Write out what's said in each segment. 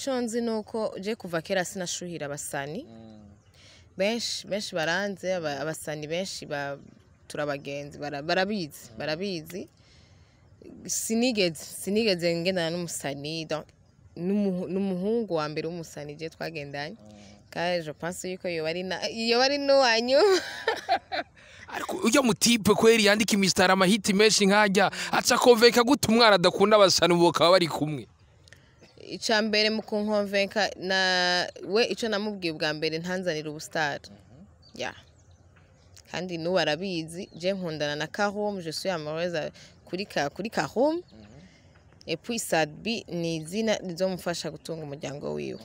Ico nzi nuko je kuva kera sinashuhira abasani benshi benshi baranze abasani benshi turabagenzi barabizi barabizi. Sinigeze ngendana n'umusani, donc n'umuhungu wa mbere w'umusani je twagendanye, kandi je pense yuko yoba ari n'uwanyu. Ariko ujya mu type kweri yandika imistari, amahiti menshi nkajya aca konveka gute umwana adakunda abasani, ubu bakaba bari kumwe? Icya mbere mu kunkonvenka na we, icyo namubwiye bwa mbere, ntanzanira ubustar ya, kandi n'ubu arabizi. Je nkundana na Karum, je suis amoureuse kuri Karum, et puis Sadbi ni izina rizomufasha gutunga umuryango wiwe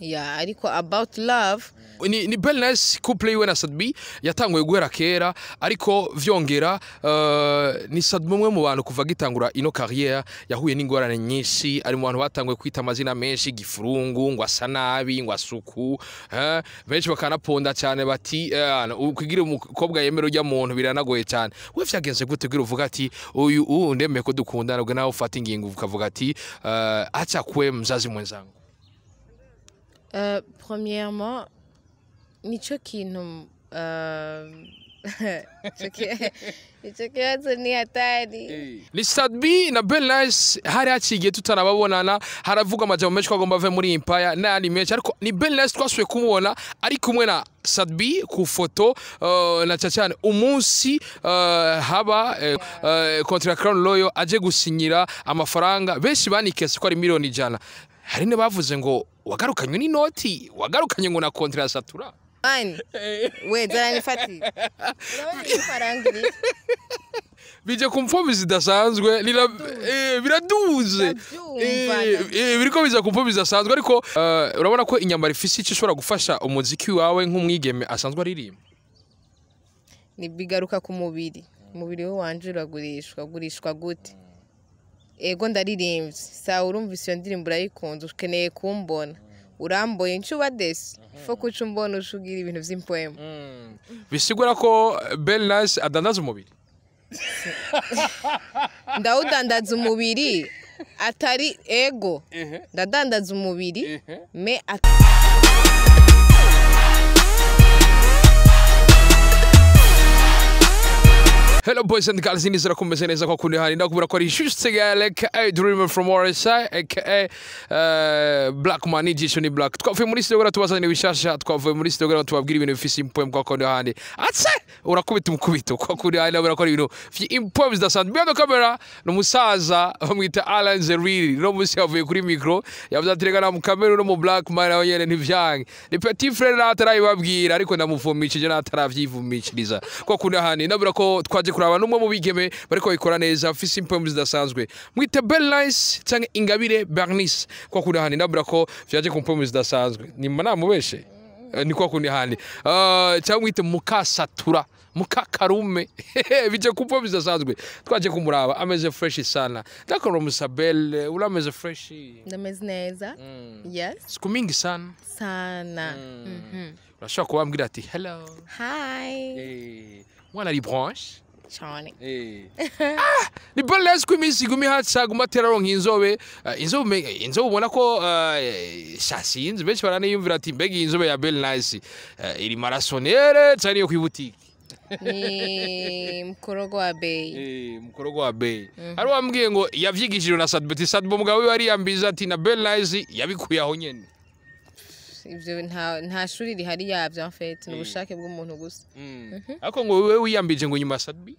ya, ariko about love. Ni Bell Nice, couple yiwe na Sadbi yatanguye guhera kera, ariko vyongera ni Sadbi umwe mu bantu kuva agitangura ino carrière yahuye n'ingorane nyinshi, ari mu bantu batanguye kwita amazina menshi, gifurungu, ngo asa nabi, ngo asuku, benshi bakanaponda cyane bati kugira umukobwa yemera ujya muntu biranagoye cyane. We vyagenze gute kugira uvuga ati uyu ndemeye ko dukundana, ubwo nawe ufata ingingo ukavuga ati acha kuwe mzazi mwenzangu? Premièrement, nico kintu ico kibazo ni hatari. Ni Sadbi na Bell Nice, hari haciye igihe tutarababonana, haravuga amajambo menshi ko agomba ave muri Empire n'ayandi menshi, ariko ni Bell Nice twasubiye kumubona ari kumwe na Sadbi ku foto, na cyane cyane umunsi haba contrat Crown Royal aje gusinyira amafaranga benshi banikese ko ari miliyoni 100. Hari n'abavuze ngo wagarukanywe n'inoti, wagarukanye ngo na contrat ya Satura. Mani we, zana nifatire, urabona ifaranga iri Bije ku mfomi zidasanzwe biraduze. Ndabyumva. Biriko biza ku mfomi zidasanzwe, ariko urabona ko inyambaro ifise icyo ishobora gufasha umuziki wawe nk'umwigeme asanzwe aririmba. Ni bigaruka ku mubiri, umubiri we wanje uragurishwa, ugurishwa gute? Ego, ndaririmbye, sawa, urumvise iyo ndirimbo urayikunze, ukeneye kumbona, uramboye ncuba desi fo kuca umbona uca ugira ibintu vy'impwemu. Bisigura ko Bell Nice adandaza umubiri. Ndawudandaza umubiri, atari ego, ndadandaza umubiri me Hello boys and girls, nizera ko mumeze neza ko kundi hari ndakubwira ko ari Juste Gael aka Dreamer from RSI aka Black Man ijisho ni Black. Twavuye muri studio tubazanira ibishasha, twavuye muri studio tubabwira ibintu bifise impwemu kwa kundi handi. Atse urakubita umukubito kwa kundi handi, ndabura ko ari ibintu impwemu zidasanzwe. Behind the camera ni umusaza bamwita Alan Zeriri. No musi yavuye kuri micro yavuze ati reka na mu kamera no mu Black Man nawe nyene ntivyange. Ni petit frère natarabibabwira, ariko ndamuvumishije nataravyivumishiriza. Kwa kundi handi ndabura ko twaje kuraba n'umwe mu bigeme bariko babikora neza, afise impwemu zidasanzwe. Mwite Bell Nice canke Ingabire Bernice. Kwa kundi handi ndabura ko vyaje ku mpwemu zidasanzwe. Nimba namubeshe? Ni kwa kundi handi. Cyangwa mwite Mukasatura, Mukakarume, bije ku mpwemu zidasanzwe. Twaje kumuraba ameze fresh sana. Ndakora Musabel, urameze fresh. Ndameze neza, yes. Siku mingi sana. Sana. Urashobora kubambwira ati hello. Hi. Mwana ari branche. Cyane. Ah, ni balance ko iminsi iguma ihaca, guma atera aronka inzobe. Inzobe ubona ko shasinze, benshi baraniyumvira ati mbega iyi inzobe ya Bell Nice iri marasonere cyangwa iyo kwibutike? Ni mkorogo wa bei. Mukorogo wa bei. Hari wambwiye ngo yavyigishijwe na Sadbet. Sadbo mugabo we yariyambiza ati na Bell Nice yabikuye aho nyene. Ivyo nta shuri rihari yavyo, en fait ni ubushake bw'umuntu gusa. Ariko ngo wewe wiyambije ngo nyuma ya Sadbi.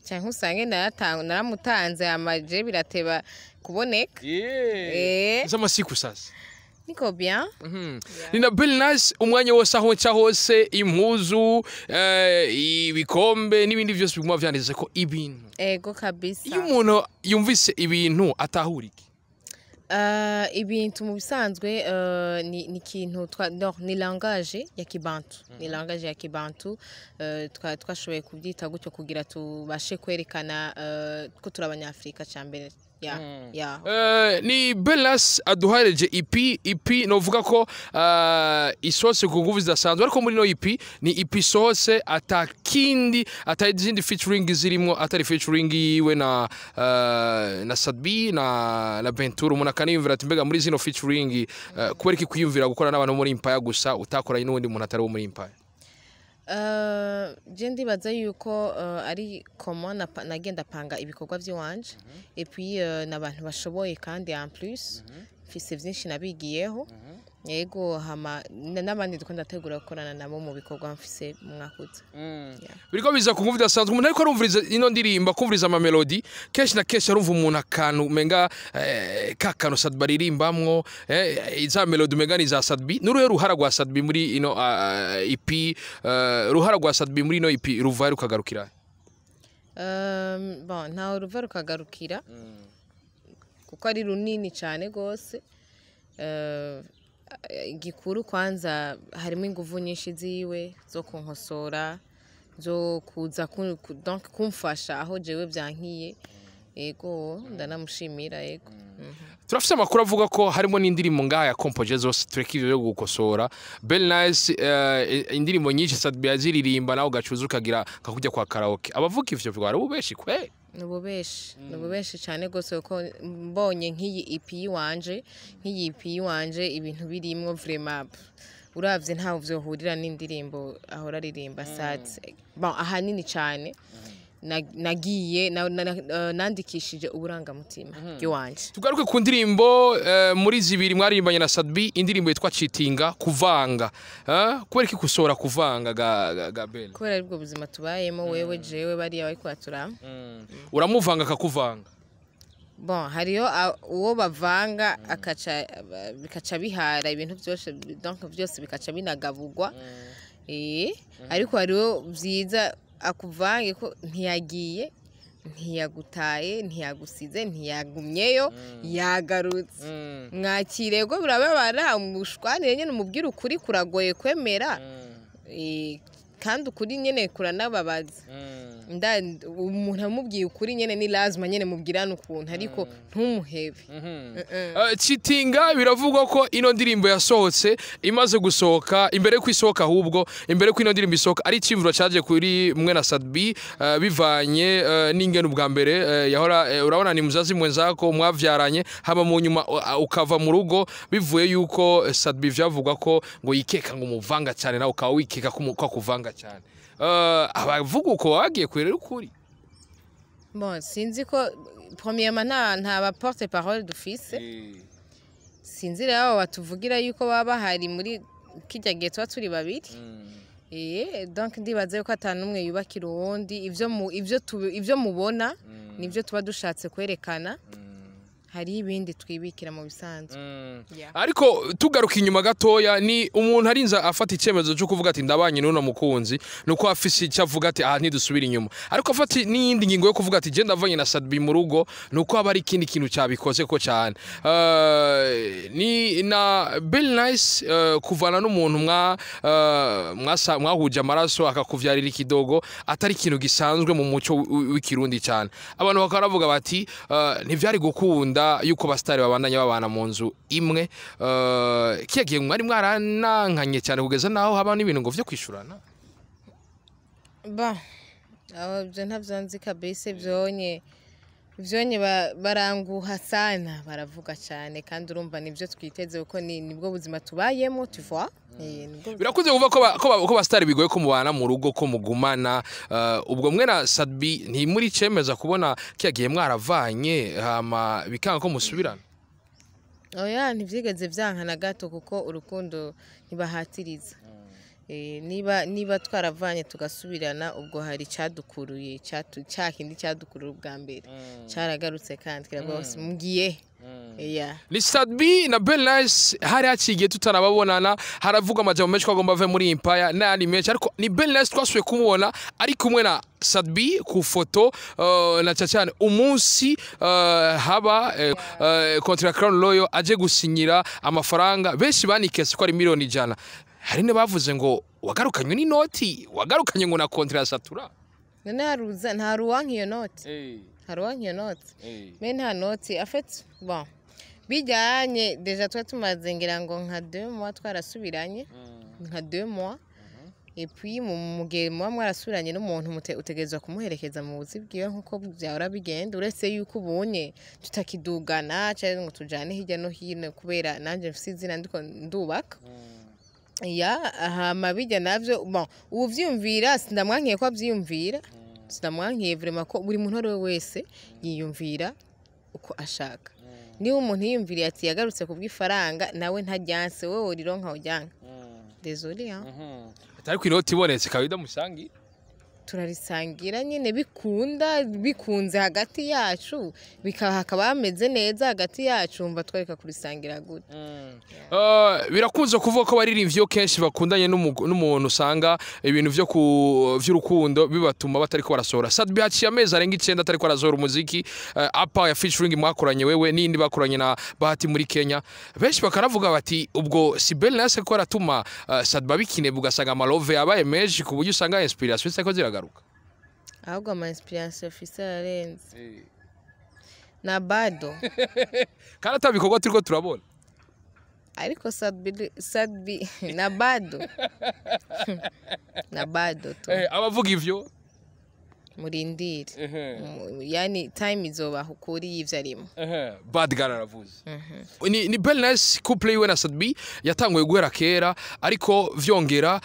Canke usange naramutanze amaje birateba kuboneka. Z'amasiku sasa. Niko bien. Ni na Bell Nice umwanya wose aho nca hose, impuzu, ibikombe n'ibindi byose biguma vyanditse ko ibintu. Ego kabisa. Iyo umuntu yumvise ibintu atahura iki? Ibintu mu bisanzwe ni ikintu no, ni langage ya kibantu, ni langage ya kibantu. Twashoboye kubyita gutyo kugira tubashe kwerekana ko turi abanyafrika. Cya mbere Ya. Ni Belas aduhareje EP novuga ko isohotse ku nguvu zidasanzwe, ariko muri no EP ni EP isohotse atakindi, atari featuring zirimo, atari featuring yiwe na Sadbi na Ventura. Umuntu akaniyumvira ati mbega muri zino featuring, kubera iki kwiyumvira gukora n'abantu bo muri Empire gusa, utakoranye n'uwundi muntu atari wo muri Empire? Je ndibaza yuko ari comment nagenda panga ibikorwa by'iwanje, et puis n'abantu bashoboye, kandi en plus mfise vyinshi nabigiyeho. Yego, hama n'abandi ndiko ndategura gukorana nabo mu bikorwa mfise mu mwaka uza. Yeah. Biriko biza ku nguvu idasanzwe. Umuntu ariko arumviriza ino ndirimbo, akumviriza ama melody, kenshi na kenshi arumva umuntu akantu umenga ka kantu Sadbi aririmbamwo, za melody umenga ni za Sadbi. N'uruhe ruhara rwa Sadbi muri ino EP? Ruhara rwa Sadbi muri ino EP ruva rukagarukira? Bon, ntawe ruva rukagarukira, kuko ari runini cyane rwose. Igikuru kwanza harimo inguvu nyinshi ziwe zo kunkosora, zo kuza donc kumfasha aho jewe byankiye. Yego, ndanamushimira, yego. Turafise amakuru avuga ko harimo n'indirimbo ngaha ya compoje zose. Tureke ivyo byo gukosora, Bell Nice, indirimbo nyinshi Sadbi yaziririmba, nawe ugacuza ukagira kakujya kwa karaoke. Abavuga ivyo bwari ububeshi kwe? Ni ububeshi, ni ububeshi cyane rwose, kuko mbonye nk'iyi EP yiwanje, ibintu birimwo vraiment uravye ntawe vyohurira n'indirimbo ahora aririmba Sat. Bon, ahanini cyane nagiye nandikishije uburangamutima bw'iwanje. Tugaruke ku ndirimbo, muri zibiri mwaririmbanye na Sadbi, indirimbo yitwa Cheatinga, kuvanga. Kubera iki kusora kuvanga ga Bell? Kubera aribwo buzima tubayemo, wewe, jewe, bariya bariko baturaba. Uramuvanga akakuvanga? Bon, hariyo uwo bavanga akaca bikaca bihara ibintu byose, donc byose bikaca binagabugwa, ariko hariho byiza akuvange ko ntiyagiye, ntiyagutaye, ntiyagusize, ntiyagumyeyo, yagarutse. Mwakire ko birababara, umushwanire nyine, umubwire ukuri kuragoye kwemera. Kandi ukuri nyine kuranababaza. Umuntu amubwiye ukuri nyine ni lazima nyine mubwirane ukuntu, ariko ntumuhebe. Chitinga, biravugwa ko ino ndirimbo yasohotse, imaze gusohoka, imbere ko isohoka, ahubwo imbere ko ino ndirimbo isohoka, ari iciyumviro caje kuri mwe na Sadbi, bivanye n'ingene ubwa mbere yahora, urabona ni muzazi mwenzako mwavyaranye, hama mu nyuma ukava mu rugo, bivuye yuko Sadbi vyavugwa ko ngo yikeka ngo umuvanga cyane, nawe ukaba wikeka ko akuvanga cyane. Abavuga uko bagiye kwera ukuri? Bon, sinzi ko premièrement nta ba porte parole dufise. Sinzi rero abo batuvugira yuko baba bahari muri kirya gihe tuba turi babiri. Donc ndibaza yuko ata n'umwe yubakira uwundi. Ivyo mubona nivyo tuba dushatse kwerekana, hariho ibindi twibikira mu bisanzwe. Yeah. Ariko tugaruka inyuma gatoya, ni umuntu arinza afata icyemezo cyo kuvuga ati ndabanye n'uno mukunzi, nuko afise icyo avuga ati aha ntidusubira inyuma, ariko afata n'iyindi ngingo yo kuvuga ati je ndavanye na Sadbi mu rugo, nuko haba ari ikindi kintu cyabikoze ko cyane. Ni na Bill Nice, kuvana n'umuntu mwa mwasa mwahuje amaraso, akakuvyarira ikidogo, atari ikintu gisanzwe mu muco w'ikirundi cyane. Abantu bakaba bavuga bati ntivyari gukunda yuko basitari babandanya babana mu nzu imwe. Kiya gihe mwari mwaranankanye cyane kugeza naho haba n'ibintu ngo vyo kwishurana. Ba aho ibyo ntabyo nzi kabisa. Ivyonye baranguha sana, baravuga cyane, kandi urumva nibyo twiteze, kuko nibwo buzima tubayemo, tu vois. Nibwo. Birakunze kuvuga ko basitari bigoye ko mubana mu rugo, ko mugumana. Ubwo mwe na Sadbi ntimuri cemeza kubona kiya gihe mwaravanye, hama bikanga ko musubirana? Oya, ntibyigeze byanka na gato, kuko urukundo ntibahatiriza. Niba twaravanye tugasubirana, ubwo hari icyadukuruye, cya kindi cyadukurura ubwa mbere cyaragarutse, kandi kiravuga hose mugiye. Yeah. Ni Sadbi na Bell Nice. Hari haciye tutarababonana, haravuga amajambo menshi ko agomba ave muri Empire n'ayandi menshi, ariko ni Bell Nice twasubiye kumubona ari kumwe na Sadbi ku foto, na cyane cyane umunsi haba contrat Crown Royal, aje gusinyira amafaranga benshi banikese ko ari miliyoni 100. Hari n'abavuze ngo wagarukanywe n'inoti, wagarukanye ngo na contrat ya Satura. None haruza nta ruwanka iyo noti? Hari uwankiye noti, mais nta noti. En fait, bon, bijyanye déjà twari tumaze ngira ngo nka 2 mois twarasubiranye, nka 2 mois. Et puis mu gihe muba mwarasubiranye n'umuntu, utegerezwa kumuherekeza mu buzi bwiwe nk'uko byahora bigenda, uretse yuko ubunye tutakidugana cyangwa ngo tujane hirya no hino, kubera nanjye mfise izina ndiko ndubaka. Ya, hama bijya navyo, bon, uvyiyumvira, sindamwankiye ko avyiyumvira, sindamwankiye vraiment, ko buri muntu uwo ari we wese yiyumvira uko ashaka. Niba umuntu yiyumviriye ati yagarutse kubw'ifaranga, nawe ntajyanse, wowe urironka ujyanka, désolé hein. Ariko inoti ibonetse ikaba idamusangira? Turarisangira nyine, bikunda bikunze hagati yacu, bikaba hakaba hameze neza hagati yacu, mba twareka kurisangira gute? Birakunze kuvuga ko abaririmbyi iyo kenshi bakundanye n'umuntu usanga ibintu vyo ku vy'urukundo bibatuma batariko barasohora. Sat-B haciye amezi arenga 9 atariko arasohora umuziki, apa ya featuring mwakoranye wewe n'indi bakoranye na Bahati muri Kenya. Benshi bakaravuga bati ubwo si Bell Nice ko aratuma Sat-B abikine, ugasanga amalove yabaye menshi ku buryo usanga inspiration zitako ziragaruka. Ahubwo ama inspiration ofise ararenze na bado. Kandi atabikorwa turiko turabona. Ariko Sat-B na bado, na bado tu. Abavuga ivyo? Murindire. Yani time izobaha ukuri y'ivyo arimo. Bad girl aravuze ni Bell Nice. Couple yiwe na Sat-B yatanguye guhera kera, ariko vyongera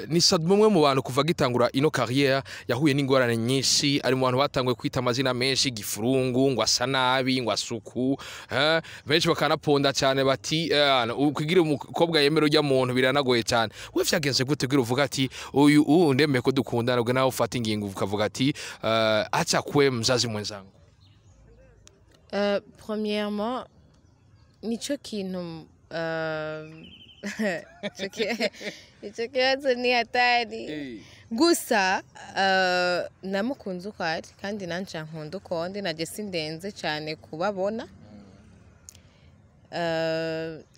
ni Sat-B umwe mu bantu kuva agitangura ino carrière yahuye n'ingorane nyinshi, ari mu bantu batanguye kwita amazina menshi, gifurungu, ngo asa nabi, ngo asuku, benshi bakanaponda cyane bati kugira umukobwa yemera ujya muntu biranagoye cyane. We vyagenze gute kugira uvuga ati uyu uyu ndemeye ko dukundana, ubwo nawe ufata ingingo ukavuga ati acha kuwe mzazi mwenzangu? Premièrement, nico kintu ico kibazo ni hatari gusa. Namukunze uko ari, kandi nanje ankunda uko ndi, naje sindenze cyane kubabona.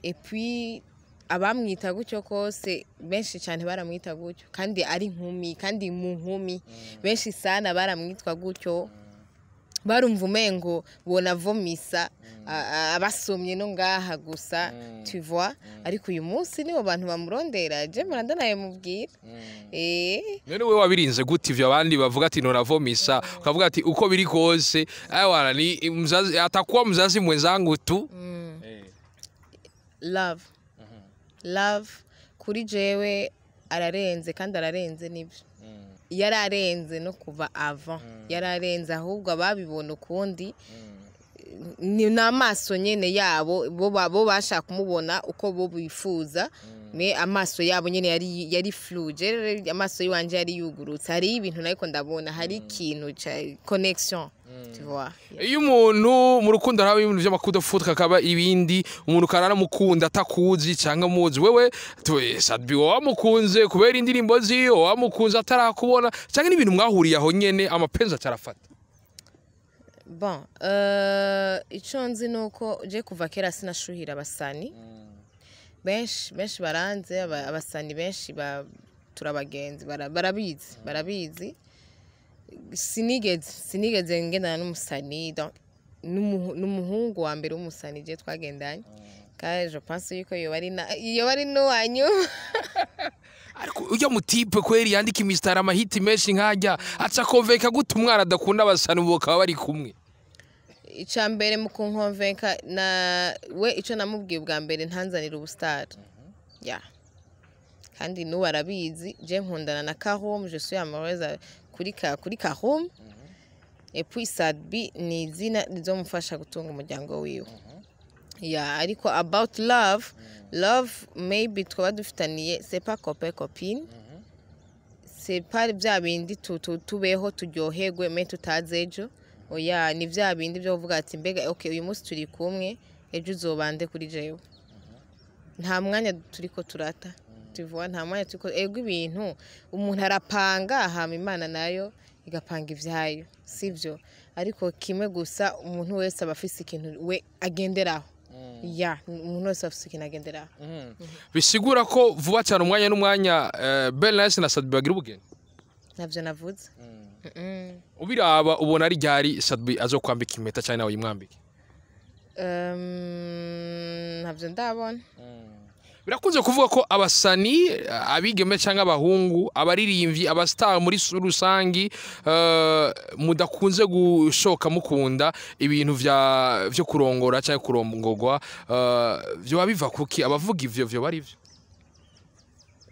Et puis abamwita gutyo kose, benshi cyane baramwita gutyo, kandi ari inkumi, kandi mu nkumi benshi sana baramwitwa gutyo, barumva umengo bonavomisa abasomye no ngaha gusa, tu vois. Ariko uyu munsi nibo bantu bamurondera, je muranda mubwira. None wewe wabirinze gute ivyo abandi bavuga ati nonavomisa, ukavuga ati uko biri kose awana ni mzazi, atakuwa mzazi mwenzangu tu? Love, love kuri jewe ararenze, kandi ararenze nibyo, yararenze no kuva avant, yararenze. Ahubwo ababibona ukundi ni n'amaso nyene yabo, bo bashaka kumubona uko bo bifuza, mais amaso yabo nyene yari flou. Je rero amaso yiwanje yari yugurutse, hari ibintu nariko ndabona, hari ikintu ca connexion, tu vois. Iyo umuntu mu rukundo haraba ibintu vy'amakudo futka, akaba ibindi, umuntu karanamukunda atakuzi cyangwa muzi, wewe Sat-B wamukunze kubera indirimbo ziyo, wamukunze atarakubona, cyangwa n'ibintu mwahuriye aho nyene amapenzi acarafata? Bon, ico nzi nuko je kuva kera sinashuhira abasani benshi. Benshi baranze, abasani benshi turabagenzi, barabizi, barabizi. Sinigeze ngendana n'umusani, donc n'umuhungu wa mbere w'umusani je twagendanye, kandi je pense yuko yoba ari yoba ari n'uwanyuma. Ariko ujya mu type kweri yandika imistari, amahiti menshi nkajya, aca konveka gute umwana adakunda abasani, ubu bakaba bari kumwe? Icya mbere mu kunkonvenka, na we icyo namubwiye ubwa mbere, ntanzanira ubustar. Ya, kandi n'ubu arabizi, je nkundana na Karum, je suis amoureuse kuri Karum. Et puis Sat-B ni izina rizomufasha gutunga umuryango wiwe. Ya, ariko about love, love maybe twaba dufitaniye, c'est pas copain copine, c'est pas bya bindi tubeho turyoherwe mais tutazi ejo. Oya, ni bya bindi byo kuvuga ati mbega okay, uyu munsi turi kumwe, ejo uzobande kuri jewe. Nta mwanya turiko turata, tu vois, nta mwanya turiko. Ego, ibintu umuntu arapanga, hama Imana nayo igapanga ivyayo, sivyo? Ariko kimwe gusa, umuntu wese aba afise ikintu we agenderaho. Ya, umuntu wese afise ikintu agenderaho. Bisigura ko vuba cyane, umwanya n'umwanya, Bell Nice na Sat-B bagira ubugeni? Navyo navuze. Ubiraba ubona ari ryari Sat-B azokwambika impeta cyane nawe yimwambike? Ntabyo ndabona. Birakunze kuvuga ko abasani, abigeme cyangwa abahungu, abaririmbyi, abastar muri rusangi, mudakunze gushoka mukunda ibintu vya vyo kurongora cyangwa kurongorwa. Vyoba biva kuki? Abavuga ivyo vyo bari vyo?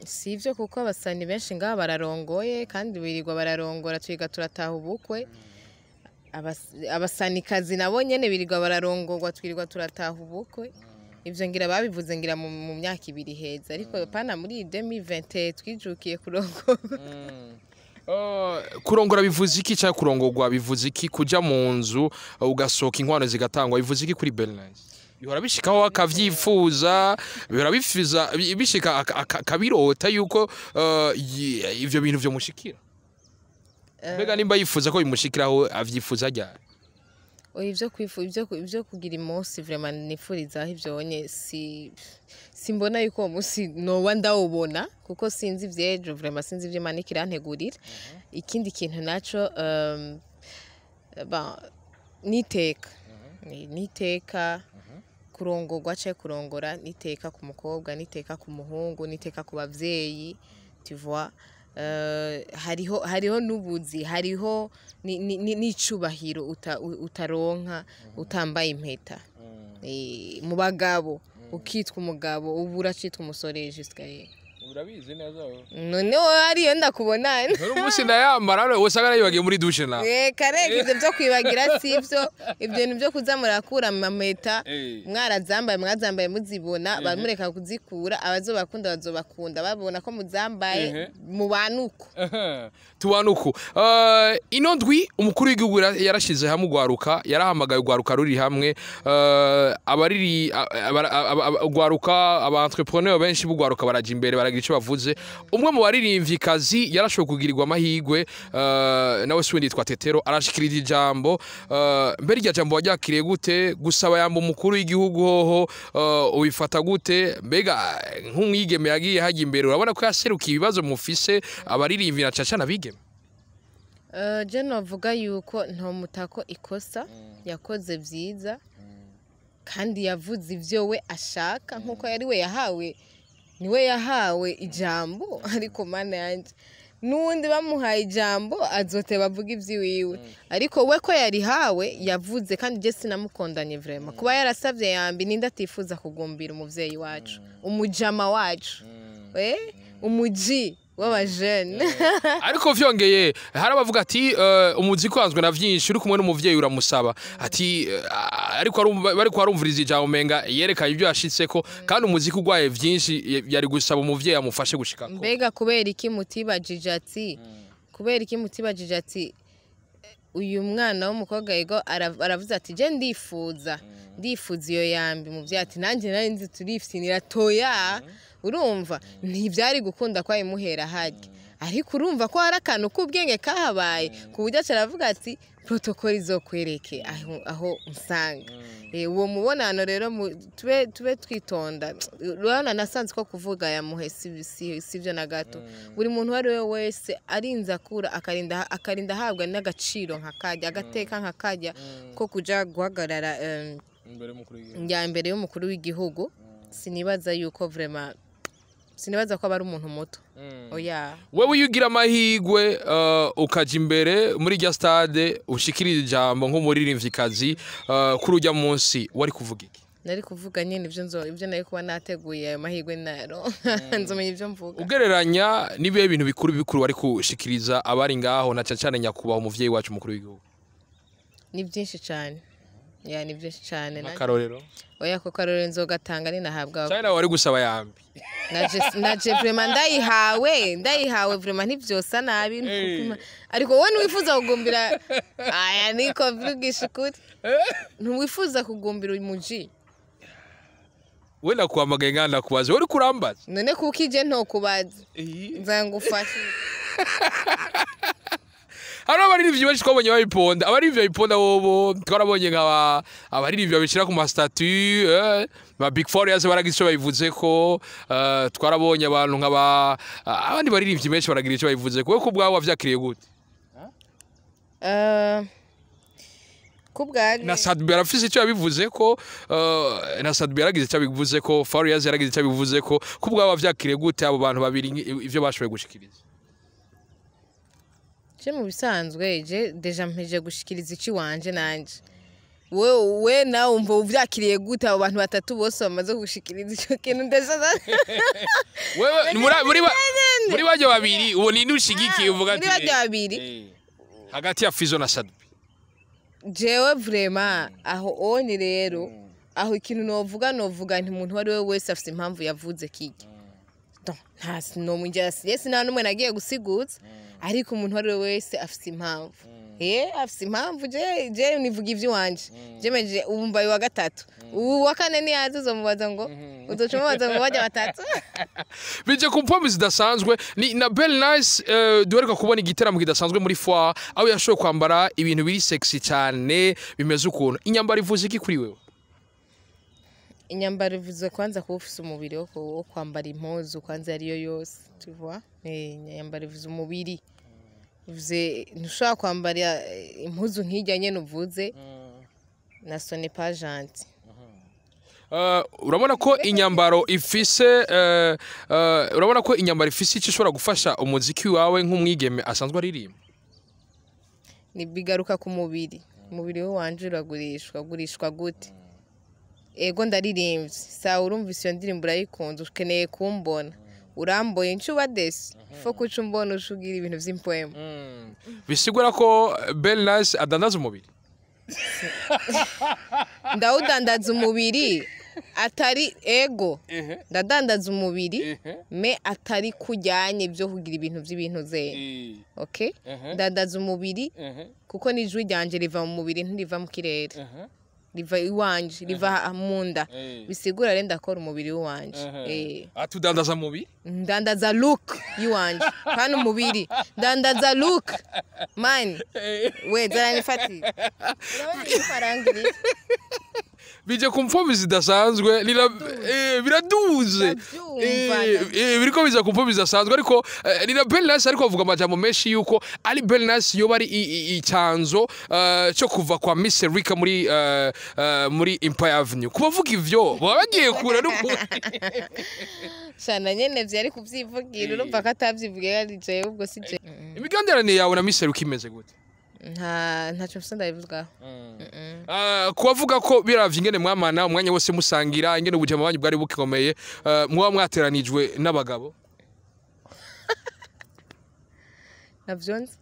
Si ibyo, kuko abasani benshi ngaha bararongoye kandi birirwa bararongora, twiga turataha ubukwe. Abasanikazi nabo nyene birirwa bararongorwa, twirirwa turataha ubukwe. Ivyo ngira babivuze ngira mu myaka 2 heza, ariko pana muri 2020 twijukiye kurongorwa. Kurongora bivuze iki, cyangwa kurongorwa bivuze iki? Kuja mu nzu, ugasohoka, inkwano zigatangwa, bivuze iki kuri Belle 9? Bihora bishikaho akavyifuza? Bihora bifiza bishika akabirota yuko ivyo bintu vyo mushikira? Mbega nimba yifuza ko bimushikiraho, avyifuza ryari? Oya, ivyo kugira umunsi vraiment nifurizaho ivyo onye, si simbona yuko uwo munsi noba ndawubona, kuko sinzi ivy'ejo vraiment, sinzi ivyo Imana ikirantegurira. Ikindi kintu naco, bon, niteka. Niteka kurongorwa canke kurongora, niteka ku mukobwa, niteka ku muhungu, niteka ku bavyeyi, tu vois. Hariho n'ubuzi, hariho n'icubahiro utaronka utambaye impeta. Mu bagabo ukitwa umugabo, ubu uracitwa umusore jusqu'à Urabizi neza. None wowe hariyo ndakubona. Uri umunsi ndayambara, usanga nayibagiye muri douche na Reka reka, ivyo vyo kwibagira sivyo. Ibyo bintu vyo kuza murakura amameta mwarazambaye, mwazambaye muzibona, bamureka kuzikura. Abazobakunda bazobakunda babona ko muzambaye. Mubanuko. Tubanuku. Ino ndwi umukuru w'igihugu yarashize hamwe ugwaruka, yarahamagaye ugwaruka ruri hamwe, abariri ugwaruka, aba entrepreneur benshi b'ugwaruka baraja imbere, baragira ico bavuze. Umwe mu baririmvyikazi yarashoboye kugirirwa amahigwe, nawe si windi yitwa Tetero, arashikiriza ijambo. Mbere irya jambo waryakiriye gute? Gusaba yamba umukuru w'igihugu hoho, ubifata gute? Mbega nk'umwigeme yagiye hajya imbere, urabona ko yaserukiye ibibazo mufise abaririmbyi na caca abigeme? Je novuga yuko ntomutako ikosa yakoze vyiza, kandi yavuze ivyo we ashaka nkuko yari we yahawe, niwe yahawe ijambo. Ariko Mana yanje, n'uwundi bamuhaye ijambo azoteba avuga ivy'iwiwe, ariko we ko yarihawe yavuze. Kandi je sinamukondanye vraiment kuba yarasavye yambi. Ninde atifuza kugumbira umuvyeyi wacu, umujama wacu, umuji w'abajene? Ariko vyongeye hari abavuga ati umuziki wanzwe na vyinshi, uri kumwe n'umuvyeyi uramusaba ati ariko bariko arumviriza ijambo, umenga yerekanye ibyo yashitseko, kandi umuziki ugwaye vyinshi, yari gusaba umuvyeyi amufashe gushikako. Mbega kubera iki mutibajije ati uyu mwana w'umukobwa yego aravuze ati je ndifuza iyo yambi, muvyeyi ati nanjye nari nzi turifyinira toya. Urumva ntivyari gukunda ko ayimuhera harya, ariko urumva ko hari akantu k'ubwenge kahabaye ku buryo aca aravuga ati protocole izokwereke aho nsanga. Uwo mubonano rero tube twitonda. Urabona nasanze ko kuvuga yamuhe si byo na gato. Buri muntu uwo ari we wese arinze akura, akarinda ahabwa n'agaciro nka kajya, agateka nka kajya ko kuja guhagarara njya imbere y'umukuru w'igihugu, sinibaza yuko vraiment, sinibaza ko aba ari umuntu muto, oya. Wewe iyo ugira amahigwe, ukaja imbere muri rya stade, ushikiriza ijambo nk'umuririmvyikazi, kuri urya munsi wari kuvuga iki? Nari kuvuga nyine ibyo nari kuba nateguye. Ayo mahirwe naro nzomenya ibyo mvuga. Ugereranya n'ibihe bintu bikuru bikuru wari kushikiriza abari ngaho, na cane cane nyakubahwa umuvyeyi wacu umukuru w'igihugu? Ni byinshi cyane, ya, ni byinshi cyane. Akarorero? Oya, ko karorero nzogatanga ninahabwa. Cyane nawe wari gusaba yambi. Naje vraiment ndayihawe vraiment ntivyosa nabi. Ariko wowe ntiwifuza kugumbira? Aya niko vugisha ukuri, ntiwifuza kugumbira umuji? We nakuhamagaye ngaha ndakubaza, uri kurambaza. None kuko ije ntokubaza, nzangufasha. Hariho abaririmbyi benshi twabonye babiponda, abaririmbyi babiponda bobo twarabonye nka abaririmbyi babishyira ku ma statuts, ba Big Four yaze baragira icyo babivuze ko, twarabonye abantu nka ba abandi baririmbyi benshi baragira icyo babivuze ko. Wowe ku bwawe wavyakiriye gute? Kubwanje Na Sadbi arafise icyo yabivuze ko, na Sadbi yaragize icyo abivuze ko, Farious yaragize icyo abivuze ko. Kubwawe wavyakiriye gute abo bantu babiri ivyo bashoboye gushikiriza? Je mu bisanzwe, je déjà mpeje gushikiriza ici wanje nanje. We nawe umva uvyakiriye gute abo bantu batatu bose bamaze gushikiriza ico kintu déjà? Wewe muri bajya babiri, uwo ni ushigikiye uvuga Muri ati bajya babiri? Hagati ya Fizo na Sadbi. Jewe vraiment aho oni rero, aho ikintu novuga nti umuntu uwo ari we wese afise impamvu yavuze kirya. Donc, nta nomwinjira yes, nta n'umwe nagiye gusigutsa, ariko umuntu uwo ari we wese afise impamvu, afise impamvu. Je nivuga ivy'iwanje. Je meje ubu mbaye wa gatatu, ubu wa kane niyaza uzomubaza ngo, uzoca umubaza ngo bajya batatu. Bije ku mpamvu zidasanzwe ni na Bell Nice, duheruka kubona igiteramo kidasanzwe muri foire, aho yashoboye kwambara ibintu biri sexy cyane bimeze ukuntu. Inyambaro ivuze iki kuri wewe? Inyambaro ivuze kwanza kuba ufise umubiri wo kwambara impuzu kwanza ariyo yose, tu vois. Inyambaro ivuze umubiri, ivuze ntushobora kwambara impuzu nk'ijya nyene uvuze na ce n'est pas gentil. Urabona ko inyambaro ifise icyo ishobora gufasha umuziki wawe nk'umwigeme asanzwe aririmba? Ni bigaruka ku mubiri. Umubiri we wanje uragurishwa, ugurishwa gute? Ego, ndaririmbye, sawa, urumvise iyo ndirimbo, urayikunze, ukeneye kumbona, uramboye ncuba desi fo kuca umbona ushugira ibintu vy'impwemu. Bisigura ko Bell Nice adandaza umubiri. Ndawudandaza umubiri atari ego, ndadandaza umubiri mais atari kujyanye byo kugira ibintu by'ibintu ze, okay. Ndandaza umubiri kuko n'ijwi ryanje riva mu mubiri, ntiriva mu kirere, riva iwanje, riva mu nda. Bisigura rero ndakora umubiri w'iwanje. Atudandaza mubiri. Ndandaza look y'iwanje kandi umubiri, ndandaza look man. We zaranifatira, urabona ifaranga iri Bije ku mpombe zidasanzwe biraduze. Ndabyumva. Biriko biza ku mpombe zidasanzwe, ariko Lina Bell Nice ariko avuga amajambo menshi yuko ari Bell Nice yoba ari icanzo cyo kuva kwa Miss Erika muri Empire Avenue. Kubavuga ivyo baba bagiye kure n'ukuri. Shana nyene vyari kuvyivugira, urumva ko atavyivugiye yaricaye, ubwo si je. Imigenderanire yawe na Miss Erika imeze gute? Ntaco mfise ndabivugaho. Kubavuga ko biravye ingene mwamana umwanya wose musangira, ingene ubujama banyu bwari bukomeye, muba mwateranijwe n'abagabo. Navyo nzi.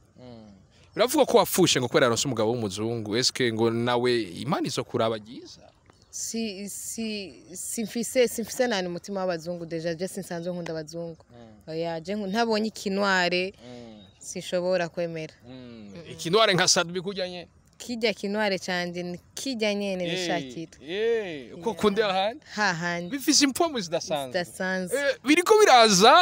Biravuga ko wapfushe ngo kubera yaronse umugabo w'umuzungu. Eske ngo nawe Imana izo kuraba ryiza? Si simfise nani umutima w'abazungu déjà. Je sinsanzwe nkunda abazungu, oya. Je ntabonye ikinware sinshobora kwemera. Ikinware nka Sadbi kurya nye? Kijya kinware canje ni kijya nyene nishakira. Ko kunde ahandi. Hahandi. Bifise impwemu zidasanzwe. Zidasanzwe. Biriko biraza,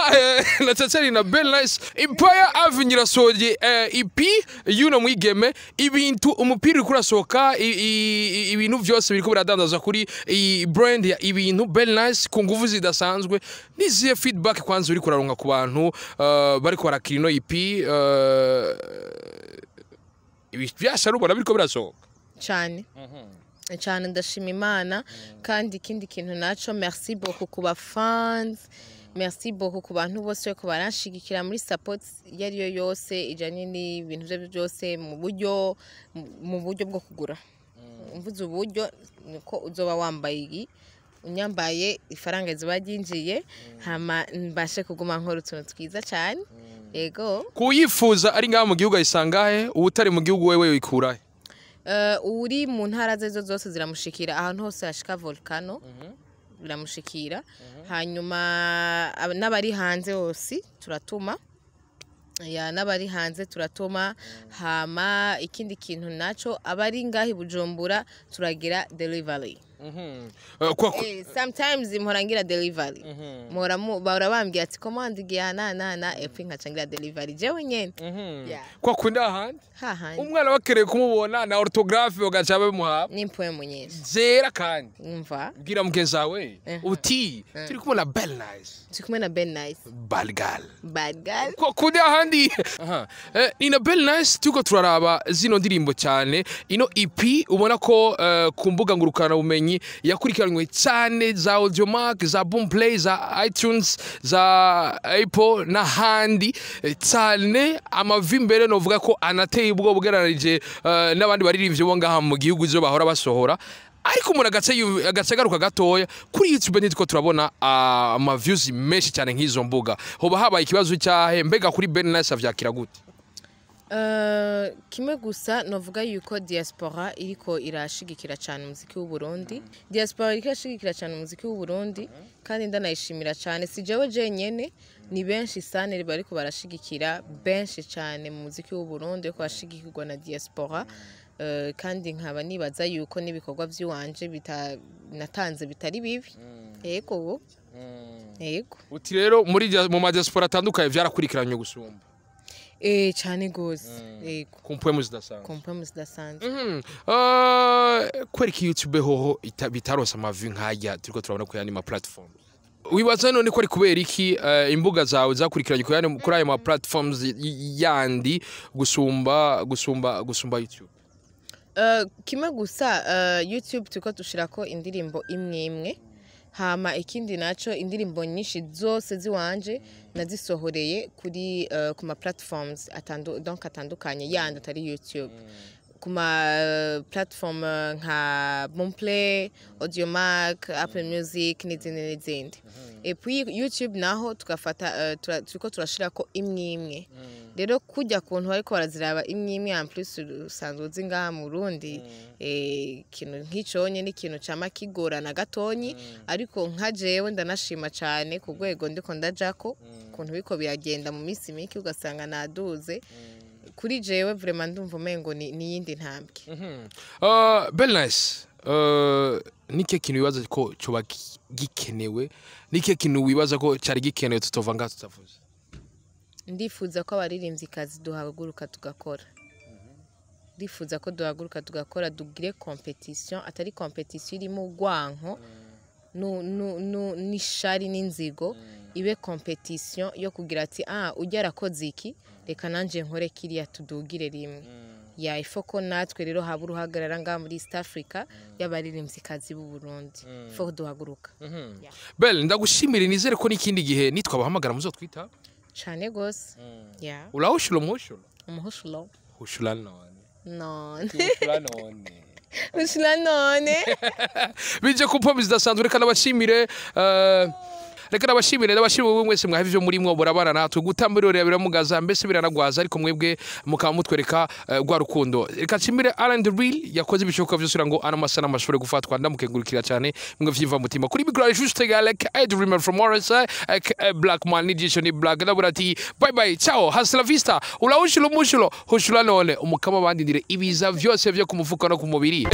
na Tatari na Bell Nice. Empire Avenue irasohoye EP y'uno mwigeme. Ibintu umupira uriko urasohoka, ibintu vyose biriko biradandaza kuri iyi brand ya ibintu Bell Nice ku nguvu zidasanzwe. Nizihe feedback kwanza uriko uraronka ku bantu bariko barakira ino EP? Ibi byasha rubona biriko birasohoka? Cane cyane, ndashima Imana. Kandi ikindi kintu naco, merci beaucoup ku ba fans, merci beaucoup ku bantu bose ko baranshigikira muri support iyo ariyo yose ijanye n'ibintu ibyo aribyo byose, mu buryo bwo kugura. Mvuze uburyo niko uzoba wambaye iyi, unyambaye, ifaranga ziba ryinjiye, hama mbashe kuguma nkora utuntu twiza cyane, yego. Kuyifuza ari ngaha mu gihugu ayisangahe? Uwutari mu gihugu wewe wikurahe? Uri mu ntara zezo zose ziramushikira, ahantu hose hashika Volcano biramushikira. Hanyuma n'abari hanze hose turatuma, ya, n'abari hanze turatuma. Hama ikindi kintu naco, abari ngaho i Bujumbura turagira delivery. Sometimes mpora ngira delivery, mpora bahora bambwira ati commande igihe na na na, et puis nkaca ngira delivery jewe nyene. Yeah. Kwa kundi ahandi hahandi umwana bakereye kumubona na orthographe bagaca bamuha n'impwemu nyinshi zera kandi. Umva. Bwira mugenzi wawe uti turi kumwe na Bell Nice. Turi kumwe na Ben Nice. Bad girl. Bad girl. Kwa kundi ahandi. Aha. Ni na Bell Nice, turiko turaraba zino ndirimbo cyane, ino EP ubona ko ku mbuga ngurukana bumenyi yakurikiranywe cyane, za Audiomack, za Boomplay, za iTunes, za Apple n'ahandi cyane, amavi imbere novuga ko anateye ubwoba ugereranije n'abandi baririmbyi bo ngaha mu gihugu izo bahora basohora. Ariko umuntu agace agaruka gatoya kuri YouTube, ntitwo turabona ama views menshi cyane nk'izo mbuga. Hoba habaye ikibazo cyahe? Mbega kuri Ben Nice avyakira gute? Kimwe gusa novuga yuko diaspora iriko irashigikira cyane umuziki w'u Burundi. Diaspora iriko irashigikira cyane umuziki w'u Burundi kandi ndanayishimira cyane. Si jewe jenyene, ni benshi sane bariko barashigikira, benshi cyane mu muziki w'u Burundi bariko barashigikirwa na diaspora. Kandi nkaba nibaza yuko n'ibikorwa by'iwanje natanze bitari bibi. Yego. Uti rero mu ma diaspora atandukanye vyarakurikiranywe gusumba. Cyane gose, yego. Ku mpwemu zidasanzwe. Ku mpwemu zidasanzwe. Kubera iki YouTube hoho bitaronse amavi nk'aya turiko turabona ku yandi ma platform? Wibaza none ko ari kubera iki imbuga zawe zakurikiranye kuri ayo ma platforms yandi gusumba YouTube? Kimwe gusa, YouTube turiko dushirako indirimbo imwe imwe, hama ikindi naco, indirimbo nyinshi zose ziwanje nazisohoreye kuri ku ma platforms donc atandukanye yandi atari YouTube, ku ma platform nka Boomplay, Audiomack, Apple Music n'izindi n'izindi. Et puis YouTube naho tugafata turiko turashirako imwe imwe. Rero kujya kuntu bariko baraziraba imwe imwe, en plus usanzwe uzi ngaha mu Burundi ikintu nk'iconye ni ikintu cama kigorana gatonyi. Ariko nka jewe ndanashima cane ku rwego ndiko ndajako, ukuntu biriko biragenda mu minsi mike ugasanga naduze. Kuri jewe vraiment ndumva umengo ni iyindi ntambwe. Bell Nice, nike kintu wibaza ko coba gikenewe? Nike kintu wibaza ko cari gikenewe tutova ngaha tutavuze? Ndifuza ko abaririmvyikazi duhaguruka tugakora. Ndifuza ko duhaguruka tugakora, tugire competition, atari competition irimo urwanko n'ishari n'inzigo, ibe competition yo kugira ati: "Ah, ujya arakoze iki, reka nanje nkore kiriya, tudugire rimwe." Ya ifo ko natwe rero haba uruhagarara ngaha muri East Africa y'abaririmvyikazi b'u Burundi. Ifo ko duhaguruka. Bell, ndagushimire, nizere ko n'ikindi gihe nitwabahamagara muzotwita. Cane gose, ya. Urahushura umuhushura? Umuhushulo. Hushura none. None. Hushura none. Hushura none. Bije ku pombi zidasanzwe. Reka nabashimire, ndabashimire wowe mwese mwaha ivyo murimwo murabana natwe gutambirira, biramugaza mbese biranagwaza, ariko mwebwe mukaba mutwereka rwa rukundo. Reka nshimire Alan the Real yakoze ibishoboka vyose kugira ngo ano masanamu ashobore gufatwa, ndamukengurukira cyane mwe vyiva mutima. Kuri micro juste Galek Dreamer from RSI aka Black Man, nijisho ni Black, ndabura ati bye bye, ciao, hasta la vista, ulahushula umushulo hushula none. Umukama bandindire ibiza vyose vyo ku mufuka no ku mubiri.